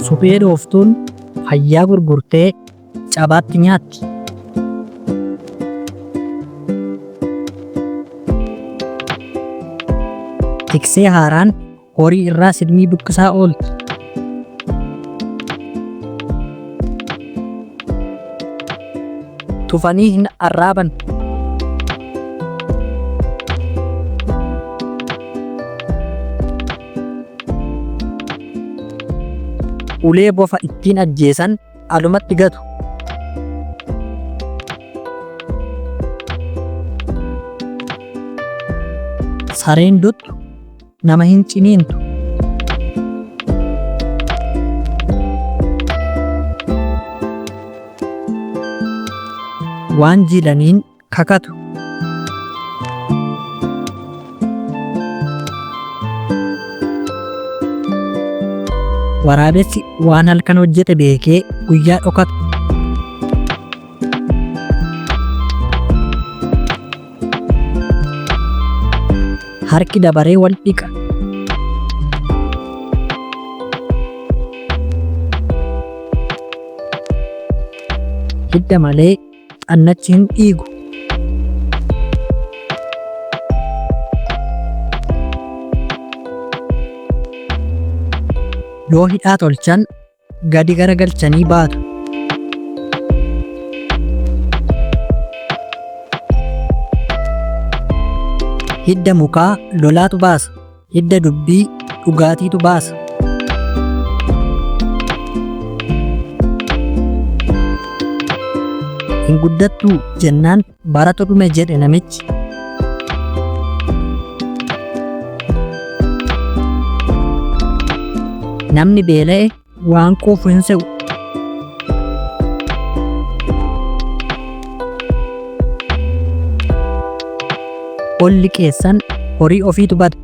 Suphee dhooftuun fayyaa gurgurtee cabaatti nyaatti. Tiksee haaraan horii irraa silmii buqqisaa oolti. Tufanii hin arraaban. Ulee bofa ittiin ajjeesan alumatti gatu. Sareen duttu nama hin ciniintu. Waan jiilaniin kakatu. Waraabessi waan halkan hojjete beekee guyyaa dhokata. Harki dabaree wal dhiqa. Hidda malee xannachi hin dhiigu. Yoo hidhaa tolchan gadi garagalchanii baatu. Hidda mukaa lolaatu baasa. Hidda dubbii dhugaatiitu baasa. Hin guddattuu jennaan baratu dhume jedhe namichi. Namni beela'e waan quufu hin se'u. Ol liqeessan horii ofiitu bada,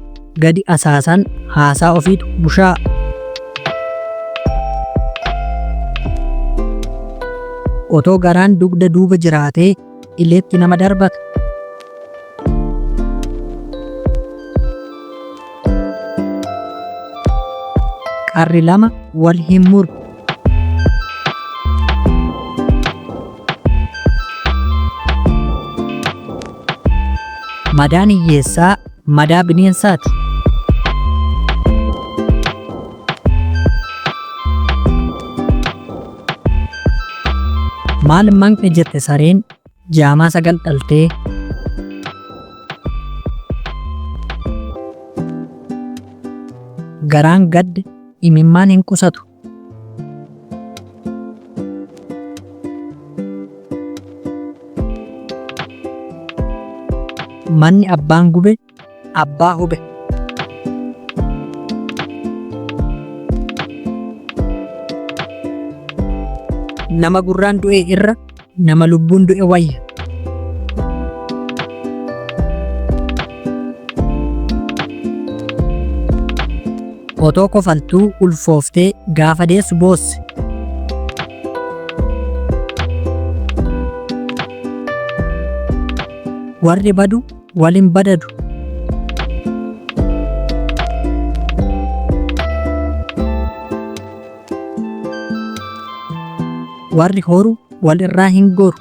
gadi asaasan haasaa ofiitu bushaa'a. Otoo garaan dugda duuba jiraatee ileetti nama darbata. Qarri lama wal hin muru. Madaan hiyyeessaa madaa bineensaati. Maal manqe jette sareen jaamaa sagal dhaltee. Garaan gadde imimmaan hin qusatu. Manni abbaan gube abbaa hube. Nama gurraan du'e irra nama lubbuun du'e wayya. Otoo kofaltuu ulfooftee gaafa deessu boosse. Warri badu wal hin badadu. Warri horu wal irraa hin goru.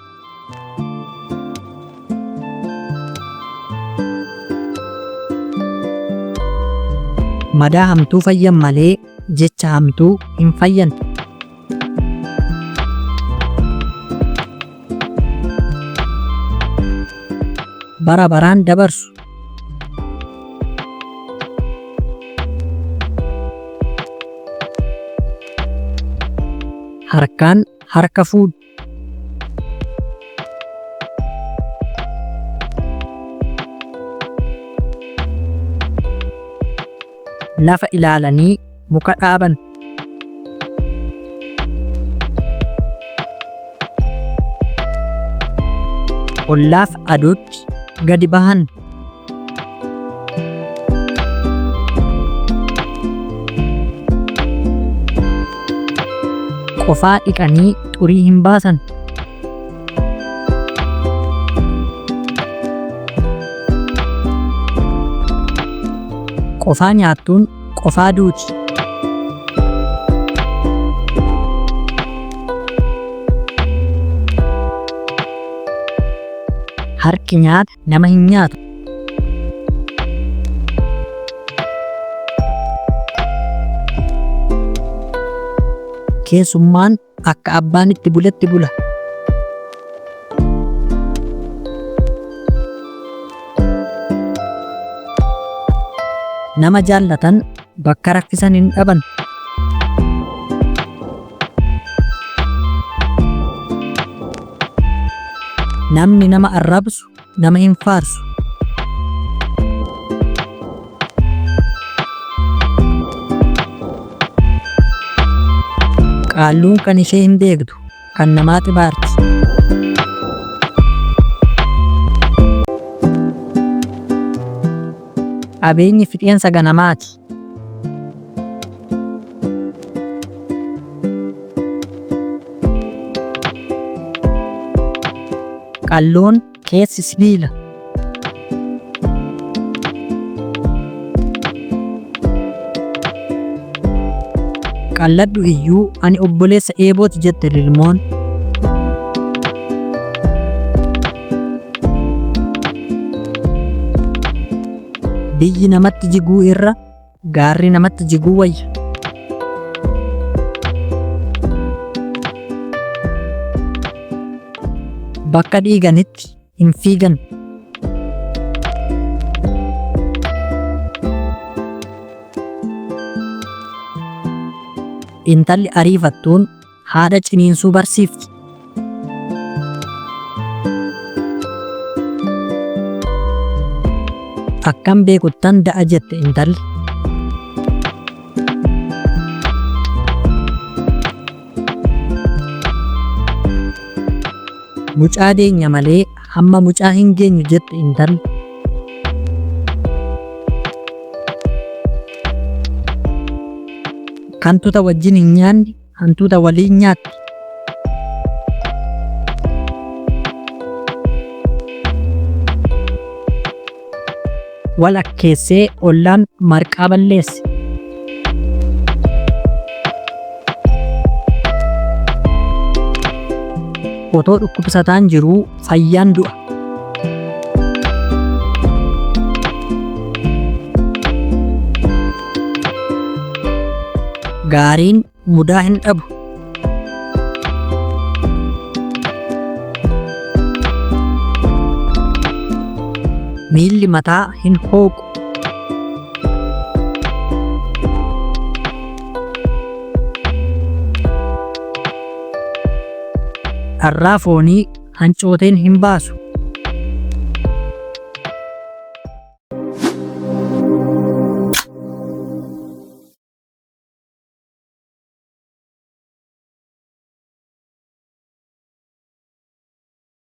Madaa hamtuu fayyan malee jecha hamtuu hin fayyan. Bara baraan dabarsu. Harkaan harka fuudhu. Lafa ilaalanii muka dhaaban. Ollaaf aduutti gadi bahan. Qofaa dhiqanii xurii hin baasan. Qofaa nyaattuun qofaa duuti. Harki nyaata nama hin nyaatu. Keessummaan akka abbaan itti buletti bula. Nama jaallatan bakka rakkisan hin dhaban. Namni nama arrabsu nama hin faarsu. Qaalluun kan ishee hin beektu kan namaa xibaarti. Qabeenyi fixeensa ganamaati. Qalloon keessi sibiila. Qalladhu iyyuu ani obboleessa eebooti jette lilmoon. Biyyi namatti jiguu irra gaarri namatti jiguu wayya. Bakka dhiiganitti hin fiigan. Intalli ariifattuun haadha ciniinsuu barsiifti. Akkan beekuttan da'a jette intalli. Mucaa deenya malee hamma mucaa hin geenyu jette intalli. Kantuta wajjin hin nyaanne hantuuta waliin nyaatti. Wal akkeessee ollaan marqaa balleesse. Otoo dhukkubsataan jiruu fayyaan du'a. Gaariin mudaa hin dhabu. Miilli mataa hin hooqu. Dharraa foonii hancooteen hin baasu.